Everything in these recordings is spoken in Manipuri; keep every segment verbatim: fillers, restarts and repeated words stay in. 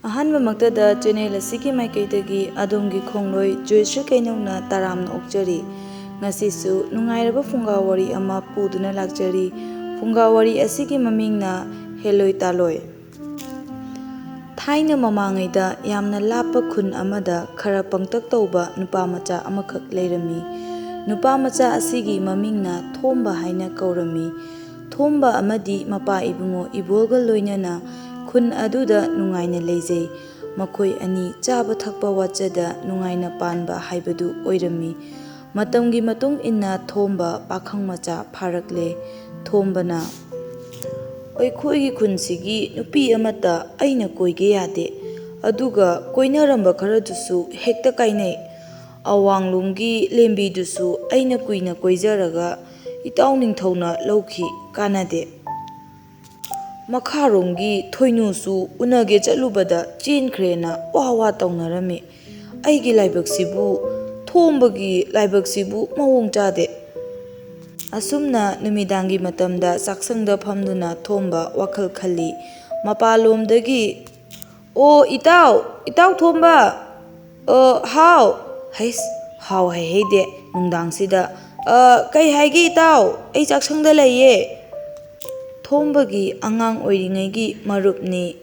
ꯑꯍꯥꯟꯕꯃꯛꯇꯗ ꯆꯦꯅꯦꯜ ꯑꯁꯤꯒꯤ ꯃꯥꯏꯀꯩꯗꯒꯤ ꯑꯗꯣꯝꯒꯤ ꯈꯣꯡꯂꯣꯏ ꯖꯣꯏꯁ꯭ꯔꯤ ꯀꯩꯅꯧꯅ ꯇꯔꯥꯝꯅ ꯑꯣꯛꯆꯔꯤ꯫ ꯉꯁꯤꯁꯨ ꯅꯨꯡꯉꯥꯏꯔꯕ ꯐꯨꯡꯒꯥ ꯋꯥꯔꯤ ꯑꯃ ꯄꯨꯗꯨꯅ ꯂꯥꯛꯆꯔꯤ꯫ ꯐꯨꯡꯒꯥ ꯋꯥꯔꯤ ꯑꯁꯤꯒꯤ ꯃꯃꯤꯡꯅ ꯍꯦꯂꯣꯏ ꯇꯥꯂꯣꯏ꯫ ꯊꯥꯏꯅ ꯃꯃꯥꯡꯉꯩꯗ ꯌꯥꯝꯅ ꯂꯥꯞꯄ ꯈꯨꯟ ꯑꯃꯗ ꯈꯔ ꯄꯪꯇꯛ ꯇꯧꯕ ꯅꯨꯄꯥ ꯃꯆꯥ ꯑꯃꯈꯛ ꯂꯩꯔꯝꯃꯤ꯫ ꯅꯨꯄꯥ ꯃꯆꯥ ꯑꯁꯤꯒꯤ ꯃꯃꯤꯡꯅ ꯊꯣꯝꯕ ꯍꯥꯏꯅ ꯀꯧꯔꯝꯃꯤ꯫ ꯊꯣꯝꯕ ꯑꯃꯗꯤ ꯃꯄꯥ ꯏꯕꯨꯡꯉꯣ ꯏꯕꯣꯜꯒ ꯂꯣꯏꯅꯅ ꯈꯨꯟ ꯑꯗꯨꯗ ꯅꯨꯡꯉꯥꯏꯅ ꯂꯩꯖꯩ꯫ ꯃꯈꯣꯏ ꯑꯅꯤ ꯆꯥꯕ ꯊꯛꯄ ꯋꯥꯠꯆꯗ ꯅꯨꯡꯉꯥꯏꯅ ꯄꯥꯟꯕ ꯍꯥꯏꯕꯗꯨ ꯑꯣꯏꯔꯝꯃꯤ꯫ ꯃꯇꯝꯒꯤ ꯃꯇꯨꯡ ꯏꯟꯅ ꯊꯣꯝꯕ ꯄꯥꯈꯪ ꯃꯆꯥ ꯐꯥꯔꯛꯂꯦ꯫ ꯊꯣꯝꯕꯅ, "ꯑꯩꯈꯣꯏꯒꯤ ꯈꯨꯟꯁꯤꯒꯤ ꯅꯨꯄꯤ ꯑꯃꯠꯇ ꯑꯩꯅ ꯀꯣꯏꯒꯦ ꯌꯥꯗꯦ꯫ ꯑꯗꯨꯒ ꯀꯣꯏꯅꯔꯝꯕ ꯈꯔꯗꯨꯁꯨ ꯍꯦꯛꯇ ꯀꯥꯏꯅꯩ꯫ ꯑꯋꯥꯡꯂꯣꯝꯒꯤ ꯂꯦꯝꯕꯤꯗꯨꯁꯨ ꯑꯩꯅ ꯀꯨꯏꯅ ꯀꯣꯏꯖꯔꯒ ꯏꯇꯥꯎ ꯅꯤꯡꯊꯧꯅ ꯂꯧꯈꯤ, ꯀꯥꯟꯅꯗꯦ꯫ ꯃꯈꯥꯔꯣꯝꯒꯤ ꯊꯣꯏꯅꯨꯁꯨ ꯎꯅꯒꯦ ꯆꯠꯂꯨꯕꯗ ꯆꯦꯟꯈ꯭ꯔꯦꯅ ꯋꯥ ꯋꯥ ꯇꯧꯅꯔꯝꯃꯤ꯫ ꯑꯩꯒꯤ ꯂꯥꯏꯕꯛꯁꯤꯕꯨ, ꯊꯣꯝꯕꯒꯤ ꯂꯥꯏꯕꯛꯁꯤꯕꯨ ꯃꯑꯣꯡ ꯆꯥꯗꯦ꯫" ꯑꯁꯨꯝꯅ ꯅꯨꯃꯤꯗꯥꯡꯒꯤ ꯃꯇꯝꯗ ꯆꯥꯛꯁꯪꯗ ꯐꯝꯗꯨꯅ ꯊꯣꯝꯕ ꯋꯥꯈꯜ ꯈꯜꯂꯤ꯫ ꯃꯄꯥꯟꯂꯣꯝꯗꯒꯤ, "ꯑꯣ, ꯏꯇꯥꯎ, ꯏꯇꯥꯎ ꯊꯣꯝꯕ! ꯑꯣ, ꯍꯥꯎ!" ꯍꯩꯁ, ꯍꯥꯎ ꯍꯩꯍꯩꯗꯦ ꯅꯨꯡꯗꯥꯡꯁꯤꯗ꯫ "ꯑ, ꯀꯩ ꯍꯥꯏꯒꯦ ꯏꯇꯥꯎ? ꯑꯩ ꯆꯥꯛꯁꯪꯗ ꯂꯩꯌꯦ꯫" ꯊꯣꯝꯕꯒꯤ ꯑꯉꯥꯡ ꯑꯣꯏꯔꯤꯉꯩꯒꯤ ꯃꯔꯨꯞꯅꯤ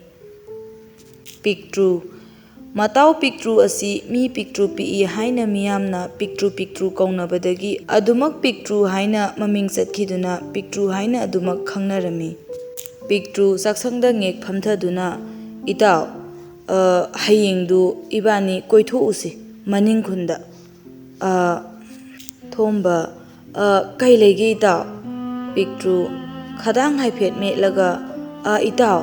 ꯄꯤꯛꯇ꯭ꯔꯨ꯫ ꯃꯇꯥꯎ ꯄꯤꯛꯇ꯭ꯔꯨ ꯑꯁꯤ ꯃꯤ ꯄꯤꯛꯇ꯭ꯔꯨ ꯄꯤꯛꯏ ꯍꯥꯏꯅ ꯃꯤꯌꯥꯝꯅ ꯄꯤꯛꯇ꯭ꯔꯨ ꯄꯤꯛꯇ꯭ꯔꯨ ꯀꯧꯅꯕꯗꯒꯤ ꯑꯗꯨꯃꯛ ꯄꯤꯛꯇ꯭ꯔꯨ ꯍꯥꯏꯅ ꯃꯃꯤꯡ ꯆꯠꯈꯤꯗꯨꯅ ꯄꯤꯛꯇ꯭ꯔꯨ ꯍꯥꯏꯅ ꯑꯗꯨꯃꯛ ꯈꯪꯅꯔꯝꯃꯤ꯫ ꯄꯤꯛꯇ꯭ꯔꯨ ꯆꯥꯛꯁꯪꯗ ꯉꯦꯛ ꯐꯝꯊꯗꯨꯅ, "ꯏꯇꯥꯎ, ꯑ, ꯍꯌꯦꯡꯗꯨ ꯏꯕꯥꯅꯤ ꯀꯣꯏꯊꯣꯛꯎꯁꯤ ꯃꯅꯤꯡ ꯈꯨꯟꯗ꯫" "ꯑ, ꯊꯣꯝꯕ, ꯑ, ꯀꯩ ꯂꯩꯒꯦ ꯏꯇꯥꯎ?" ꯄꯤꯛꯇ꯭ꯔꯨ ꯈꯗꯥꯡ ꯍꯥꯏꯐꯦꯠ ꯃꯦꯠꯂꯒ, "ꯑ, ꯏꯇꯥꯎ,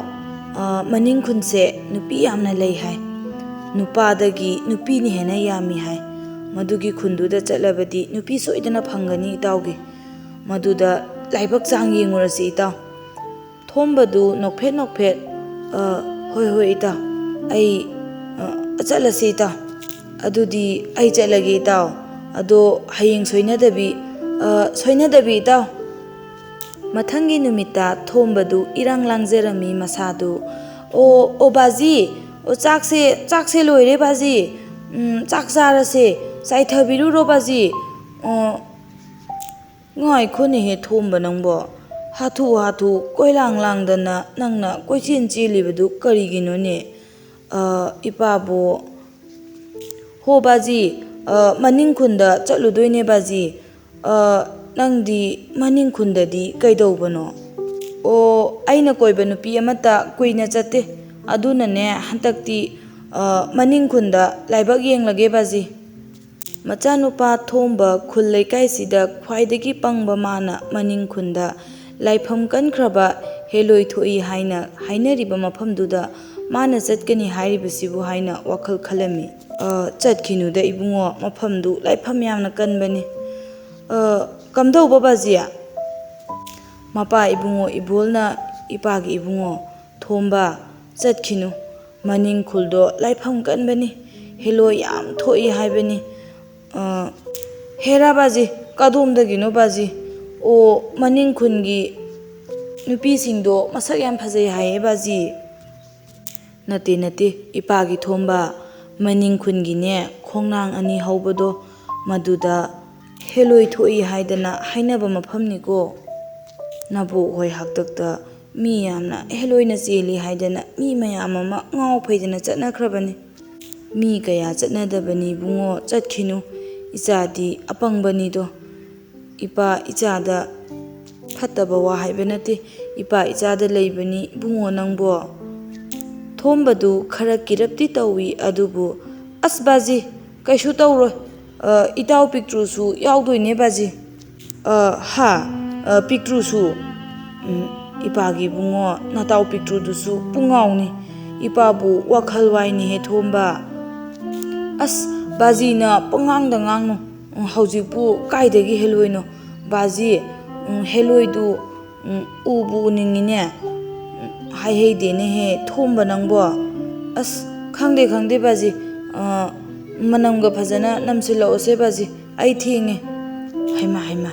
ꯑ, ꯃꯅꯤꯡ ꯈꯨꯟꯁꯦ ꯅꯨꯄꯤ ꯌꯥꯝꯅ ꯂꯩ ꯍꯥꯏ꯫ ꯅꯨꯄꯥꯗꯒꯤ ꯅꯨꯄꯤꯅ ꯍꯦꯟꯅ ꯌꯥꯝꯃꯤ ꯍꯥꯏ꯫ ꯃꯗꯨꯒꯤ ꯈꯨꯟꯗꯨꯗ ꯆꯠꯂꯕꯗꯤ ꯅꯨꯄꯤ ꯁꯣꯏꯗꯅ ꯐꯪꯒꯅꯤ ꯏꯇꯥꯎꯒꯤ꯫ ꯃꯗꯨꯗ ꯂꯥꯏꯕꯛ ꯆꯥꯡ ꯌꯦꯡꯉꯨꯔꯁꯤ ꯏꯇꯥꯎ꯫" ꯊꯣꯝꯕꯗꯨ ꯅꯣꯛꯐꯦꯠ ꯅꯣꯛꯐꯦꯠ, "ꯑ, ꯍꯣꯏ, ꯍꯣꯏ, ꯏꯇꯥꯎ꯫ ꯑꯩ, ꯑ, ꯆꯠꯂꯁꯤ, ꯏꯇꯥꯎ꯫ ꯑꯗꯨꯗꯤ ꯑꯩ ꯆꯠꯂꯒꯦ, ꯏꯇꯥꯎ꯫ ꯑꯗꯣ ꯍꯌꯦꯡ ꯁꯣꯏꯅꯗꯕꯤ, ꯑ, ꯁꯣꯏꯅꯗꯕꯤ, ꯏꯇꯥꯎ꯫" ꯃꯊꯪꯒꯤ ꯅꯨꯃꯤꯠꯇ ꯊꯣꯝꯕꯗꯨ ꯏꯔꯥꯡ ꯂꯥꯡꯖꯔꯝꯃꯤ ꯃꯁꯥꯗꯨ꯫ "ꯑꯣ, ꯑꯣ, ꯕꯥꯖꯤ, ꯑꯣ, ꯆꯥꯛꯁꯦ, ꯆꯥꯛꯁꯦ ꯂꯣꯏꯔꯦ ꯕꯥꯖꯤ꯫ ꯎꯝ, ꯆꯥꯛ ꯆꯥꯔꯁꯦ꯫ ꯆꯥꯏꯊꯕꯤꯔꯨꯔꯣ ꯕꯥꯖꯤ꯫ ꯑꯣ, ꯉꯥꯏꯈꯣꯅꯦꯍꯦ ꯊꯣꯝꯕ ꯅꯪꯕꯣ꯫ ꯍꯥꯊꯨ ꯍꯥꯊꯨ ꯀꯣꯏꯂꯥꯡ ꯂꯥꯡꯗꯅ ꯅꯪꯅ ꯀꯣꯏꯆꯦꯟ ꯆꯦꯜꯂꯤꯕꯗꯨ ꯀꯔꯤꯒꯤꯅꯣꯅꯦ? ꯑ, ꯏꯄꯥꯕꯨ꯫ ꯍꯣ ꯕꯥꯖꯤ, ꯑ, ꯃꯅꯤꯡ ꯈꯨꯟꯗ ꯆꯠꯂꯨꯗꯣꯏꯅꯦ ꯕꯥꯖꯤ꯫ ꯑ, ꯅꯪꯗꯤ ꯃꯅꯤꯡ ꯈꯨꯟꯗꯗꯤ ꯀꯩꯗꯧꯕꯅꯣ? ꯑꯣ, ꯑꯩꯅ ꯀꯣꯏꯕ ꯅꯨꯄꯤ ꯑꯃꯠꯇ ꯀꯨꯏꯅ ꯆꯠꯇꯦ꯫ ꯑꯗꯨꯅꯅꯦ, ꯍꯟꯗꯛꯇꯤ, ꯑ, ꯃꯅꯤꯡ ꯈꯨꯟꯗ ꯂꯥꯏꯕꯛ ꯌꯦꯡꯂꯒꯦ ꯕꯥꯖꯤ꯫ ꯃꯆꯥꯅꯨꯄꯥ ꯊꯣꯝꯕ ꯈꯨꯜ ꯂꯩꯀꯥꯏꯁꯤꯗ ꯈ꯭ꯋꯥꯏꯗꯒꯤ ꯄꯪꯕ ꯃꯥꯅ ꯃꯅꯤꯡ ꯈꯨꯟꯗ ꯂꯥꯏꯐꯝ ꯀꯟꯈ꯭ꯔꯕ ꯍꯦꯂꯣꯏ ꯊꯣꯛꯏ ꯍꯥꯏꯅ ꯍꯥꯏꯅꯔꯤꯕ ꯃꯐꯝꯗꯨꯗ ꯃꯥꯅ ꯆꯠꯀꯅꯤ ꯍꯥꯏꯔꯤꯕꯁꯤꯕꯨ ꯍꯥꯏꯅ ꯋꯥꯈꯜ ꯈꯜꯂꯝꯃꯤ꯫ "ꯑ, ꯆꯠꯈꯤꯅꯨꯗ ꯏꯕꯨꯡꯉꯣ, ꯃꯐꯝꯗꯨ ꯂꯥꯏꯐꯝ ꯌꯥꯝꯅ ꯀꯟꯕꯅꯤ꯫" "ꯑ, ꯀꯝꯗꯧꯕ ꯕꯥꯖꯤ?" ꯃꯄꯥ ꯏꯕꯨꯡꯉꯣ ꯏꯕꯣꯜꯅ ꯏꯄꯥꯒꯤ ꯏꯕꯨꯡꯉꯣ ꯊꯣꯝꯕ, ꯆꯠꯈꯤꯅꯨ꯫ ꯃꯅꯤꯡ ꯈꯨꯜꯗꯣ ꯂꯥꯏꯐꯝ ꯀꯟꯕꯅꯤ, ꯍꯦꯂꯣꯏ ꯌꯥꯝ ꯊꯣꯛꯏ ꯍꯥꯏꯕꯅꯤ꯫ ꯑ, ꯍꯦꯔꯥ ꯕꯥꯖꯤ, ꯀꯗꯣꯝꯗꯒꯤꯅꯣ ꯕꯥꯖꯤ? ꯑꯣ, ꯃꯅꯤꯡ ꯈꯨꯟꯒꯤ ꯅꯨꯄꯤꯁꯤꯡꯗꯣ ꯃꯁꯛ ꯌꯥꯝ ꯐꯖꯩ ꯍꯥꯏꯌꯦ ꯕꯥꯖꯤ꯫ ꯅꯠꯇꯦ, ꯅꯠꯇꯦ, ꯏꯄꯥꯒꯤ ꯊꯣꯝꯕ, ꯃꯅꯤꯡ ꯈꯨꯟꯒꯤꯅꯦ, ꯈꯣꯡꯅꯥꯡ ꯑꯅꯤ ꯍꯧꯕꯗꯣ, ꯃꯗꯨꯗ ꯍꯦꯂꯣꯏ ꯊꯣꯛꯏ ꯍꯥꯏꯗꯅ ꯍꯥꯏꯅꯕ ꯃꯐꯝꯅꯤꯀꯣ꯫ ꯅꯕꯣꯛ ꯍꯣꯏ ꯍꯥꯛꯇꯛꯇ ꯃꯤ ꯌꯥꯝꯅ ꯍꯦꯂꯣꯏꯅ ꯆꯦꯜꯂꯤ ꯍꯥꯏꯗꯅ ꯃꯤ ꯃꯌꯥꯝ ꯑꯃ ꯉꯥꯎ ꯐꯩꯗꯅ ꯆꯠꯅꯈ꯭ꯔꯕꯅꯤ꯫ ꯃꯤ ꯀꯌꯥ ꯆꯠꯅꯗꯕꯅꯤ ꯏꯕꯨꯡꯉꯣ, ꯆꯠꯈꯤꯅꯨ꯫ ꯏꯆꯥꯗꯤ ꯑꯄꯪꯕꯅꯤꯗꯣ꯫ ꯏꯄꯥ ꯏꯆꯥꯗ ꯐꯠꯇꯕ ꯋꯥ ꯍꯥꯏꯕ ꯅꯠꯇꯦ, ꯏꯄꯥ ꯏꯆꯥꯗ ꯂꯩꯕꯅꯤ ꯏꯕꯨꯡꯉꯣ ꯅꯪꯕꯣ꯫ ꯊꯣꯝꯕꯗꯨ ꯈꯔ ꯀꯤꯔꯞꯇꯤ ꯇꯧꯏ, ꯑꯗꯨꯕꯨ, "ꯑꯁ ꯕꯥꯖꯤ, ꯀꯩꯁꯨ ꯇꯧꯔꯣꯏ꯫ ꯑ, ꯏꯇꯥꯎ ꯄꯤꯛꯇ꯭ꯔꯨꯁꯨ ꯌꯥꯎꯗꯣꯏꯅꯦ ꯕꯥꯖꯤ꯫" "ꯑ, ꯍꯥ? ꯑ, ꯄꯤꯛꯇ꯭ꯔꯨꯁꯨ?" "ꯎꯝ, ꯏꯄꯥꯒꯤ ꯏꯕꯨꯡꯉꯣ, ꯅꯇꯥꯎ ꯄꯤꯛꯇ꯭ꯔꯨꯗꯨꯁꯨ ꯄꯨꯡꯉꯥꯎꯅꯤ꯫ ꯏꯄꯥꯕꯨ ꯋꯥꯈꯜ ꯋꯥꯏꯅꯦꯍꯦ ꯊꯣꯝꯕ꯫" "ꯑꯁ, ꯕꯥꯖꯤꯅ ꯄꯉꯥꯡꯗ ꯉꯥꯡꯅꯨ꯫ ꯎꯝ, ꯍꯧꯖꯤꯛꯄꯨ ꯀꯥꯏꯗꯒꯤ ꯍꯦꯂꯣꯏꯅꯣ? ꯕꯥꯖꯤ, ꯎꯝ, ꯍꯦꯂꯣꯏꯗꯨ, ꯎꯝ, ꯎꯕꯨ ꯎꯅꯤꯡꯉꯤꯅꯦ꯫" "ꯎꯝ, ꯍꯥꯏꯍꯩꯗꯦꯅꯦꯍꯦ ꯊꯣꯝꯕ ꯅꯪꯕꯣ꯫" "ꯑꯁ, ꯈꯪꯗꯦ, ꯈꯪꯗꯦ ꯕꯥꯖꯤ꯫ ꯑ, ꯃꯅꯝꯒ ꯐꯖꯅ ꯅꯝꯁꯤꯜꯂꯛꯑꯣꯁꯦ ꯕꯥꯖꯤ, ꯑꯩ ꯊꯦꯡꯉꯦ꯫" "ꯍꯩꯃꯥ, ꯍꯩꯃꯥ,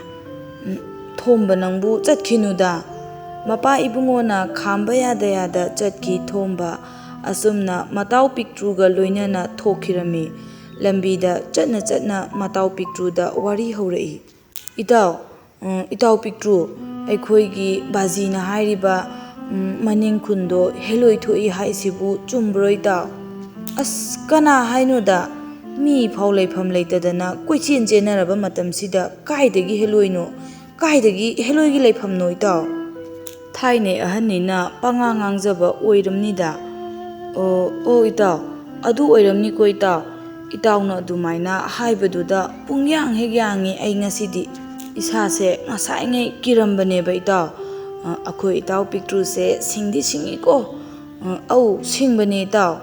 ꯎꯝ, ꯊꯣꯝꯕ ꯅꯪꯕꯨ ꯆꯠꯈꯤꯅꯨꯗ꯫" ꯃꯄꯥ ꯏꯕꯨꯡꯉꯣꯅ ꯈꯥꯝꯕ ꯌꯥꯗ ꯌꯥꯗ ꯆꯠꯈꯤ ꯊꯣꯝꯕ꯫ ꯑꯁꯨꯝꯅ ꯃꯇꯥꯎ ꯄꯤꯛꯇ꯭ꯔꯨꯒ ꯂꯣꯏꯅꯅ ꯊꯣꯛꯈꯤꯔꯝꯃꯤ꯫ ꯂꯝꯕꯤꯗ ꯆꯠꯅ ꯆꯠꯅ ꯃꯇꯥꯎ ꯄꯤꯛꯇ꯭ꯔꯨꯗ ꯋꯥꯔꯤ ꯍꯧꯔꯛꯏ꯫ "ꯏꯇꯥꯎ, ꯎꯝ, ꯏꯇꯥꯎ ꯄꯤꯛꯇ꯭ꯔꯨ, ꯑꯩꯈꯣꯏꯒꯤ ꯕꯥꯖꯤꯅ ꯍꯥꯏꯔꯤꯕ, ꯎꯝ, ꯃꯅꯤꯡ ꯈꯨꯟꯗꯣ ꯍꯦꯂꯣꯏ ꯊꯣꯛꯏ ꯍꯥꯏꯁꯤꯕꯨ ꯆꯨꯝꯕ꯭ꯔꯣ ꯏꯇꯥꯎ?" "ꯑꯁ, ꯀꯅꯥ ꯍꯥꯏꯅꯣꯗ? ꯃꯤ ꯐꯥꯎ ꯂꯩꯐꯝ ꯂꯩꯇꯗꯅ ꯀꯣꯏꯆꯦꯟ ꯆꯦꯟꯅꯔꯕ ꯃꯇꯝꯁꯤꯗ ꯀꯥꯏꯗꯒꯤ ꯍꯦꯂꯣꯏꯅꯣ? ꯀꯥꯏꯗꯒꯤ ꯍꯦꯂꯣꯏꯒꯤ ꯂꯩꯐꯝꯅꯣ ꯏꯇꯥꯎ?" ꯊꯥꯏꯅꯩ ꯑꯍꯟꯅꯤꯅ ꯄꯉꯥꯡ ꯉꯥꯡꯖꯕ ꯑꯣꯏꯔꯝꯅꯤꯗ꯫ "ꯑꯣ, ꯑꯣ ꯏꯇꯥꯎ, ꯑꯗꯨ ꯑꯣꯏꯔꯝꯅꯤꯀꯣ ꯏꯇꯥꯎ꯫ ꯏꯇꯥꯎꯅ ꯑꯗꯨꯃꯥꯏꯅ ꯍꯥꯏꯕꯗꯨꯗ ꯄꯨꯡꯌꯥꯡ ꯍꯦꯛ ꯌꯥꯡꯉꯤ ꯑꯩ ꯉꯁꯤꯗꯤ꯫ ꯏꯁꯥꯁꯦ ꯉꯁꯥꯏꯉꯩ ꯀꯤꯔꯝꯕꯅꯦꯕ ꯏꯇꯥꯎ꯫ ꯑ, ꯑꯩꯈꯣꯏ ꯏꯇꯥꯎ ꯄꯤꯛꯇ꯭ꯔꯨꯁꯦ ꯁꯤꯡꯗꯤ ꯁꯤꯡꯉꯤꯀꯣ꯫ ꯑ, ꯑꯧ, ꯁꯤꯡꯕꯅꯦ ꯏꯇꯥꯎ꯫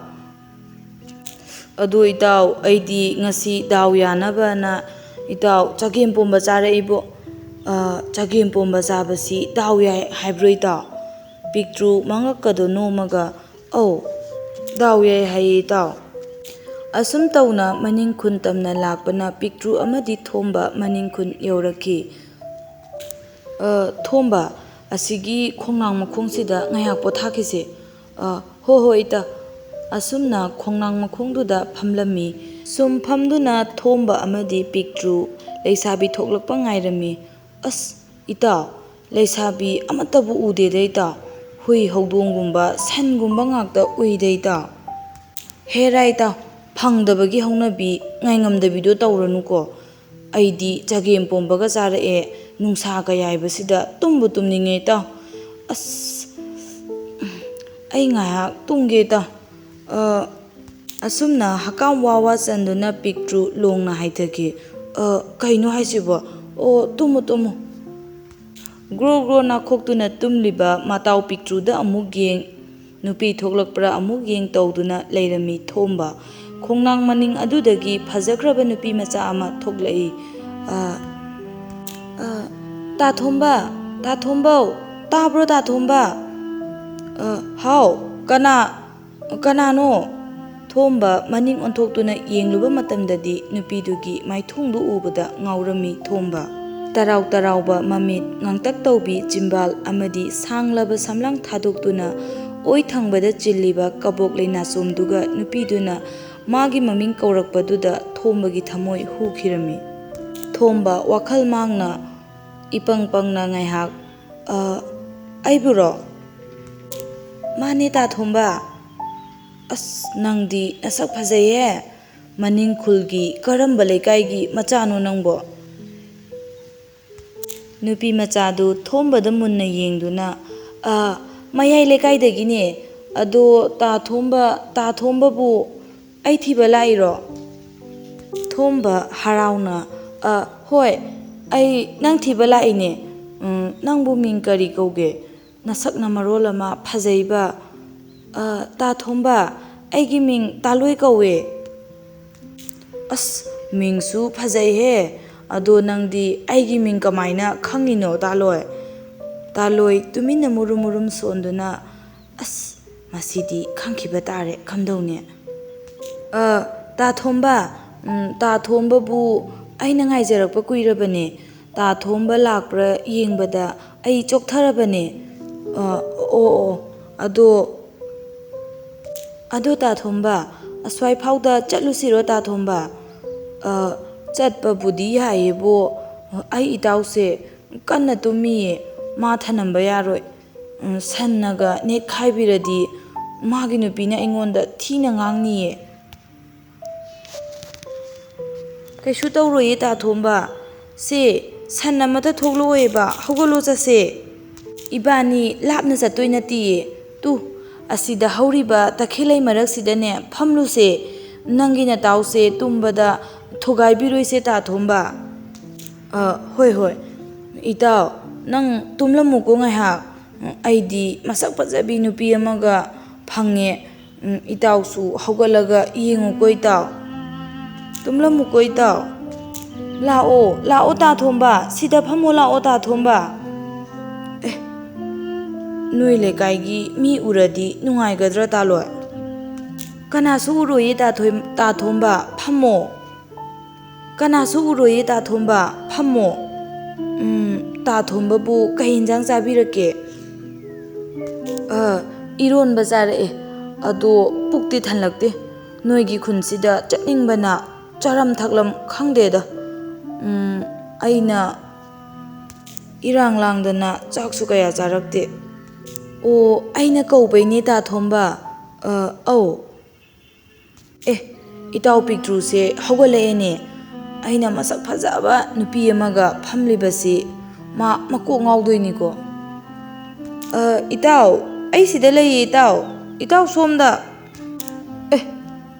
ꯑꯗꯨ ꯏꯇꯥꯎ, ꯑꯩꯗꯤ ꯉꯁꯤ ꯗꯥꯎ ꯌꯥꯅꯕꯅ ꯏꯇꯥꯎ ꯆꯒꯦꯝ ꯄꯣꯝꯕ ꯆꯥꯔꯛꯏꯕꯣ꯫ ꯑ, ꯆꯒꯦꯝ ꯄꯣꯝꯕ ꯆꯥꯕꯁꯤ ꯗꯥꯎ ꯌꯥꯏ ꯍꯥꯏꯕ꯭ꯔꯣ ꯏꯇꯥꯎ?" ꯄꯤꯛꯇ꯭ꯔꯨ ꯃꯉꯛꯀꯗꯣ ꯅꯣꯝꯃꯒ, "ꯑꯧ, ꯗꯥꯎ ꯌꯥꯏ ꯍꯥꯏꯌꯦ ꯏꯇꯥꯎ꯫" ꯑꯁꯨꯝ ꯇꯧꯅ ꯃꯅꯤꯡ ꯈꯨꯟ ꯇꯝꯅ ꯂꯥꯛꯄꯅ ꯄꯤꯛꯇ꯭ꯔꯨ ꯑꯃꯗꯤ ꯊꯣꯝꯕ ꯃꯅꯤꯡ ꯈꯨꯟ ꯌꯧꯔꯛꯈꯤ꯫ "ꯑ, ꯊꯣꯝꯕ, ꯑꯁꯤꯒꯤ ꯈꯣꯡꯅꯥꯡ ꯃꯈꯣꯡꯁꯤꯗ ꯉꯥꯏꯍꯥꯛ ꯄꯣꯊꯥꯈꯤꯁꯦ꯫" "ꯑ, ꯍꯣ ꯍꯣ ꯏꯇꯥ꯫" ꯑꯁꯨꯝꯅ ꯈꯣꯡꯅꯥꯡ ꯃꯈꯣꯡꯗꯨꯗ ꯐꯝꯂꯝꯃꯤ꯫ ꯁꯨꯝ ꯐꯝꯗꯨꯅ ꯊꯣꯝꯕ ꯑꯃꯗꯤ ꯄꯤꯛꯇ꯭ꯔꯨ ꯂꯩꯁꯥꯕꯤ ꯊꯣꯛꯂꯛꯄ ꯉꯥꯏꯔꯝꯃꯤ꯫ "ꯑꯁ, ꯏꯇꯥꯎ, ꯂꯩꯁꯥꯕꯤ ꯑꯃꯠꯇꯕꯨ ꯎꯗꯦꯗ ꯏꯇꯥꯎ꯫ ꯍꯨꯏ ꯍꯧꯗꯣꯡꯒꯨꯝꯕ, ꯁꯟꯒꯨꯝꯕ ꯉꯥꯛꯇ ꯎꯏꯗ ꯏꯇꯥꯎ꯫" "ꯍꯦꯔꯥ ꯏꯇꯥꯎ, ꯐꯪꯗꯕꯒꯤ ꯍꯧꯅꯕꯤ ꯉꯥꯏꯉꯝꯗꯕꯤꯗꯣ ꯇꯧꯔꯅꯨꯀꯣ꯫ ꯑꯩꯗꯤ ꯆꯒꯦꯝ ꯄꯣꯝꯕꯒ ꯆꯥꯔꯛꯑꯦ, ꯅꯨꯡꯁꯥ ꯀꯌꯥꯏꯕꯁꯤꯗ ꯇꯨꯝꯕꯨ ꯇꯨꯝꯅꯤꯡꯉꯦ ꯏꯇꯥꯎ꯫ ꯑꯁ, ꯑꯩ ꯉꯥꯏꯍꯥꯛ ꯇꯨꯝꯒꯦ ꯏꯇꯥꯎ꯫" ꯑ, ꯑꯁꯨꯝꯅ ꯍꯀꯥꯝ ꯋꯥ ꯋꯥ ꯆꯟꯗꯨꯅ ꯄꯤꯛꯇ꯭ꯔꯨ ꯂꯣꯡꯅ ꯍꯥꯏꯊꯈꯤ꯫ "ꯑ, ꯀꯩꯅꯣ ꯍꯥꯏꯁꯤꯕꯣ? ꯑꯣ, ꯇꯨꯝꯃꯨ, ꯇꯨꯝꯃꯨ꯫" ꯒ꯭ꯔꯣ ꯒ꯭ꯔꯣ ꯅꯥꯈꯣꯛꯇꯨꯅ ꯇꯨꯝꯂꯤꯕ ꯃꯇꯥꯎ ꯄꯤꯛꯇ꯭ꯔꯨꯗ ꯑꯃꯨꯛ ꯌꯦꯡ, ꯅꯨꯄꯤ ꯊꯣꯛꯂꯛꯄ꯭ꯔꯥ ꯑꯃꯨꯛ ꯌꯦꯡ ꯇꯧꯗꯨꯅ ꯂꯩꯔꯝꯃꯤ ꯊꯣꯝꯕ꯫ ꯈꯣꯡꯅꯥꯡ ꯃꯅꯤꯡ ꯑꯗꯨꯗꯒꯤ ꯐꯖꯈ꯭ꯔꯕ ꯅꯨꯄꯤ ꯃꯆꯥ ꯑꯃ ꯊꯣꯛꯂꯛꯏ꯫ "ꯑ, ꯑ, ꯇꯥ ꯊꯣꯝꯕ, ꯇꯥ ꯊꯣꯝꯕꯧ, ꯇꯥꯕ꯭ꯔꯣ ꯇꯥ ꯊꯣꯝꯕ?" "ꯑ, ꯍꯥꯎ, ꯀꯅꯥ, ꯀꯅꯥꯅꯣ?" ꯊꯣꯝꯕ ꯃꯅꯤꯡ ꯑꯣꯟꯊꯣꯛꯇꯨꯅ ꯌꯦꯡꯂꯨꯕ ꯃꯇꯝꯗꯗꯤ ꯅꯨꯄꯤꯗꯨꯒꯤ ꯃꯥꯏꯊꯣꯡꯗꯨ ꯎꯕꯗ ꯉꯥꯎꯔꯝꯃꯤ ꯊꯣꯝꯕ꯫ ꯇꯔꯥꯎ ꯇꯔꯥꯎꯕ ꯃꯃꯤꯠ, ꯉꯥꯡꯇꯛ ꯇꯧꯕꯤ ꯆꯤꯝꯕꯥꯜ ꯑꯃꯗꯤ ꯁꯥꯡꯂꯕ ꯁꯝꯂꯥꯡ ꯊꯥꯗꯣꯛꯇꯨꯅ ꯑꯣꯏ ꯊꯪꯕꯗ ꯆꯤꯜꯂꯤꯕ ꯀꯕꯣꯛ ꯂꯩ ꯅꯥꯆꯣꯝꯗꯨꯒ ꯅꯨꯄꯤꯗꯨꯅ ꯃꯥꯒꯤ ꯃꯃꯤꯡ ꯀꯧꯔꯛꯄꯗꯨꯗ ꯊꯣꯝꯕꯒꯤ ꯊꯃꯣꯏ ꯍꯨꯈꯤꯔꯝꯃꯤ꯫ ꯊꯣꯝꯕ ꯋꯥꯈꯜ ꯃꯥꯡꯅ ꯏꯄꯪ ꯄꯪꯅ ꯉꯥꯏꯍꯥꯛ, "ꯑ, ꯑꯩꯕꯨꯔꯣ?" "ꯃꯥꯅꯦ, ꯇꯥ ꯊꯣꯝꯕ꯫ ꯑꯁ, ꯅꯪꯗꯤ ꯅꯁꯛ ꯐꯖꯩꯌꯦ꯫ ꯃꯅꯤꯡ ꯈꯨꯜꯒꯤ ꯀꯔꯝꯕ ꯂꯩꯀꯥꯏꯒꯤ ꯃꯆꯥꯅꯣ ꯅꯪꯕꯣ?" ꯅꯨꯄꯤ ꯃꯆꯥꯗꯨ ꯊꯣꯝꯕꯗ ꯃꯨꯟꯅ ꯌꯦꯡꯗꯨꯅ, "ꯑ, ꯃꯌꯥꯏ ꯂꯩꯀꯥꯏꯗꯒꯤꯅꯦ꯫ ꯑꯗꯣ ꯇꯥ ꯊꯣꯝꯕ, ꯇꯥ ꯊꯣꯝꯕꯕꯨ ꯑꯩ ꯊꯤꯕ ꯂꯥꯛꯏꯔꯣ?" ꯊꯣꯝꯕ ꯍꯔꯥꯎꯅ, "ꯑ, ꯍꯣꯏ, ꯑꯩ ꯅꯪ ꯊꯤꯕ ꯂꯥꯛꯏꯅꯦ꯫ ꯎꯝ, ꯅꯪꯕꯨ ꯃꯤꯡ ꯀꯔꯤ ꯀꯧꯒꯦ? ꯅꯁꯛꯅ ꯃꯔꯣꯜ ꯑꯃ ꯐꯖꯩꯕ꯫" "ꯑ, ꯇꯥ ꯊꯣꯝꯕ, ꯑꯩꯒꯤ ꯃꯤꯡ ꯇꯥꯂꯣꯏ ꯀꯧꯋꯦ꯫" "ꯑꯁ, ꯃꯤꯡꯁꯨ ꯐꯖꯩꯍꯦ꯫ ꯑꯗꯣ ꯅꯪꯗꯤ ꯑꯩꯒꯤ ꯃꯤꯡ ꯀꯃꯥꯏꯅ ꯈꯪꯉꯤꯅꯣ, ꯇꯥꯂꯣꯏ?" ꯇꯥꯂꯣꯏ ꯇꯨꯃꯤꯟꯅ ꯃꯨꯔꯨꯝ ꯃꯨꯔꯨꯝ ꯁꯣꯟꯗꯨꯅ, "ꯑꯁ, ꯃꯁꯤꯗꯤ ꯈꯪꯈꯤꯕ ꯇꯥꯔꯦ, ꯀꯝꯗꯧꯅꯤ?" "ꯑ, ꯇꯥ ꯊꯣꯝꯕ, ꯎꯝ, ꯇꯥ ꯊꯣꯝꯕꯕꯨ ꯑꯩꯅ ꯉꯥꯏꯖꯔꯛꯄ ꯀꯨꯏꯔꯕꯅꯦ꯫ ꯇꯥ ꯊꯣꯝꯕ ꯂꯥꯛꯄ꯭ꯔꯥ ꯌꯦꯡꯕꯗ ꯑꯩ ꯆꯣꯛꯊꯔꯕꯅꯦ꯫" "ꯑ, ꯑꯣ, ꯑꯣ, ꯑꯗꯣ, ꯑꯗꯣ ꯇꯥ ꯊꯣꯝꯕ, ꯑꯁ꯭ꯋꯥꯏ ꯐꯥꯎꯗ ꯆꯠꯂꯨꯁꯤꯔꯣ, ꯇꯥ ꯊꯣꯝꯕ?" "ꯑ, ꯆꯠꯄꯕꯨꯗꯤ ꯌꯥꯏꯌꯦꯕꯣ, ꯑꯩ ꯏꯇꯥꯎꯁꯦ ꯀꯟꯅ ꯇꯨꯝꯃꯤꯌꯦ, ꯃꯥ ꯊꯅꯝꯕ ꯌꯥꯔꯣꯏ꯫ ꯎꯝ, ꯁꯟꯅꯒ ꯅꯦꯠꯈꯥꯏꯕꯤꯔꯗꯤ ꯃꯥꯒꯤ ꯅꯨꯄꯤꯅ ꯑꯩꯉꯣꯟꯗ ꯊꯤꯅ ꯉꯥꯡꯅꯤꯌꯦ꯫" "ꯀꯩꯁꯨ ꯇꯧꯔꯣꯏꯌꯦ, ꯇꯥ ꯊꯣꯝꯕ꯫ ꯁꯦ, ꯁꯟ ꯑꯃꯠꯇ ꯊꯣꯛꯂꯛꯑꯣꯏꯕ, ꯍꯧꯒꯠꯂꯣ ꯆꯠꯁꯦ꯫" "ꯏꯕꯥꯅꯤ ꯂꯥꯞꯅ ꯆꯠꯇꯣꯏ ꯅꯠꯇꯤꯌꯦ꯫ ꯇꯨ, ꯑꯁꯤꯗ ꯍꯧꯔꯤꯕ ꯇꯈꯦꯜꯂꯩ ꯃꯔꯛꯁꯤꯗꯅꯦ ꯐꯝꯂꯨꯁꯦ꯫ ꯅꯪꯒꯤ ꯅꯇꯥꯎꯁꯦ ꯇꯨꯝꯕꯗ ꯊꯨꯒꯥꯏꯕꯤꯔꯣꯏꯁꯦ, ꯇꯥ ꯊꯣꯝꯕ꯫" "ꯑ, ꯍꯣꯏ, ꯍꯣꯏ꯫ ꯏꯇꯥꯎ, ꯅꯪ ꯇꯨꯝꯂꯝꯃꯨꯀꯣ ꯉꯥꯏꯍꯥꯛ꯫ ꯑꯩꯗꯤ ꯃꯁꯛ ꯐꯖꯕꯤ ꯅꯨꯄꯤ ꯑꯃꯒ ꯐꯪꯉꯦ꯫ ꯎꯝ, ꯏꯇꯥꯎꯁꯨ ꯍꯧꯒꯠꯂꯒ ꯌꯦꯡꯉꯨꯀꯣ, ꯏꯇꯥꯎ꯫ ꯇꯨꯝꯂꯝꯃꯨꯀꯣ, ꯏꯇꯥꯎ꯫ ꯂꯥꯛꯑꯣ, ꯂꯥꯛꯑꯣ, ꯇꯥ ꯊꯣꯝꯕ꯫ ꯁꯤꯗ ꯐꯝꯃꯣ ꯂꯥꯛꯑꯣ, ꯇꯥ ꯊꯣꯝꯕ꯫" "ꯑꯦ, ꯅꯣꯏ ꯂꯩꯀꯥꯏꯒꯤ ꯃꯤ ꯎꯔꯗꯤ ꯅꯨꯡꯉꯥꯏꯒꯗ꯭ꯔꯥ, ꯇꯥꯂꯣꯏ?" "ꯀꯅꯥꯁꯨ ꯎꯔꯣꯏꯌꯦ, ꯇꯥ ꯊꯣꯏ-, ꯇꯥ ꯊꯣꯝꯕ꯫ ꯐꯝꯃꯣ꯫ ꯀꯅꯥꯁꯨ ꯎꯔꯣꯏꯌꯦ, ꯇꯥ ꯊꯣꯝꯕ꯫ ꯐꯝꯃꯣ꯫" "ꯎꯝ, ꯇꯥ ꯊꯣꯝꯕꯕꯨ ꯀꯩ ꯏꯟꯖꯥꯡ ꯆꯥꯕꯤꯔꯛꯀꯦ?" "ꯑ, ꯏꯔꯣꯟꯕ ꯆꯥꯔꯛꯑꯦ, ꯑꯗꯣ ꯄꯨꯛꯇꯤ ꯊꯜꯂꯛꯇꯦ꯫ ꯅꯣꯏꯒꯤ ꯈꯨꯟꯁꯤꯗ ꯆꯠꯅꯤꯡꯕꯅ ꯆꯥꯔꯝ ꯊꯛꯂꯝ ꯈꯪꯗꯦꯗ꯫ ꯎꯝ, ꯑꯩꯅ ꯏꯔꯥꯡ ꯂꯥꯡꯗꯅ ꯆꯥꯛꯁꯨ ꯀꯌꯥ ꯆꯥꯔꯛꯇꯦ꯫ ꯑꯣ, ꯑꯩꯅ ꯀꯧꯕꯩꯅꯦ, ꯇꯥ ꯊꯣꯝꯕ꯫ ꯑ, ꯑꯧ꯫ ꯑꯦ, ꯏꯇꯥꯎ ꯄꯤꯛꯇ꯭ꯔꯨꯁꯦ ꯍꯧꯒꯠꯂꯛꯑꯦꯅꯦ꯫ ꯑꯩꯅ ꯃꯁꯛ ꯐꯖꯕ ꯅꯨꯄꯤ ꯑꯃꯒ ꯐꯝꯂꯤꯕꯁꯤ ꯃꯥ ꯃꯀꯣꯛ ꯉꯥꯎꯗꯣꯏꯅꯤꯀꯣ꯫ "ꯑ, ꯏꯇꯥꯎ, ꯑꯩ ꯁꯤꯗ ꯂꯩꯌꯦ, ꯏꯇꯥꯎ꯫ ꯏꯇꯥꯎ ꯁꯣꯝꯗ꯫" ꯑꯦ,